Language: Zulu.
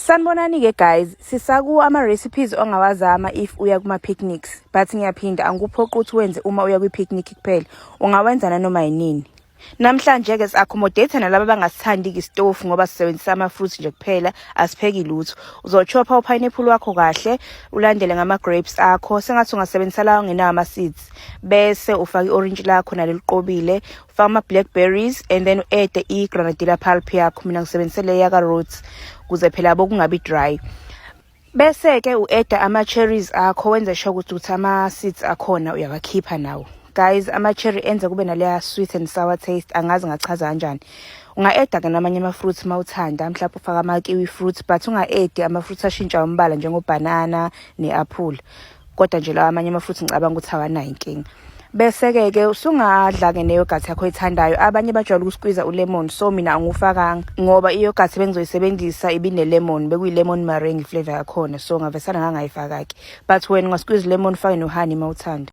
Sanibonani-ke guys, sisakuwo ama-recipes ongawazama if uya kuma-picnics. But ngiyaphinda, angikuphoqi ukuthi wenze uma uya kwi-picnic kuphela. Ungawenza nanoma yinini. Namhlanje-ke si-accommodate nalaba abangasithandi-ke isitofu ngoba sisebenzisa ama-fruits nje kuphela, asipheki lutho. Uzochopha u-pineapple wakho kahle, ulandele ngama-grapes akho, sengathi ungasebenzisa lawa angenawo ama-seeds. Bese ufaka i-orange lakho nalo liqobile, ufaka ama-blackberries and then u-add i-granadilla pulp yakho. Mina ngisebenzise le yaka-Roots ukuze phela yabo kungabi dry. Bese-ke u-add ama-cherries akho, wenze sure ukuthi ama-seeds akhona uyawakhipha nawo. Guys, ama-cherry enza kube naleya sweet and sour taste, angazi ngachaza kanjani. Unga-add-a ke namanye ama-fruits uma uthanda, mhlawumbe ufake ama-kiwi fruits, but unga-add ama-fruits ashintsha umbala njengo-banana ne-apple. Kodwa nje lawa amanye ama-fruits ngicabanga ukuthi awanayo inkinga. Bese-ke ke usungadla-ke ne-yogurt yakho oyithandayo. Abanye bajwayele uku-squeeze u-lemon, so mina angiwufakanga ngoba i-yogurt bengizoyisebenzisa ibine-lemon, bekuyi-lemon meringue flavour yakhona, so ngavesana ngangayifaka-ke. But wena unga-squeeze lemon, ufake no-honey uma uthanda.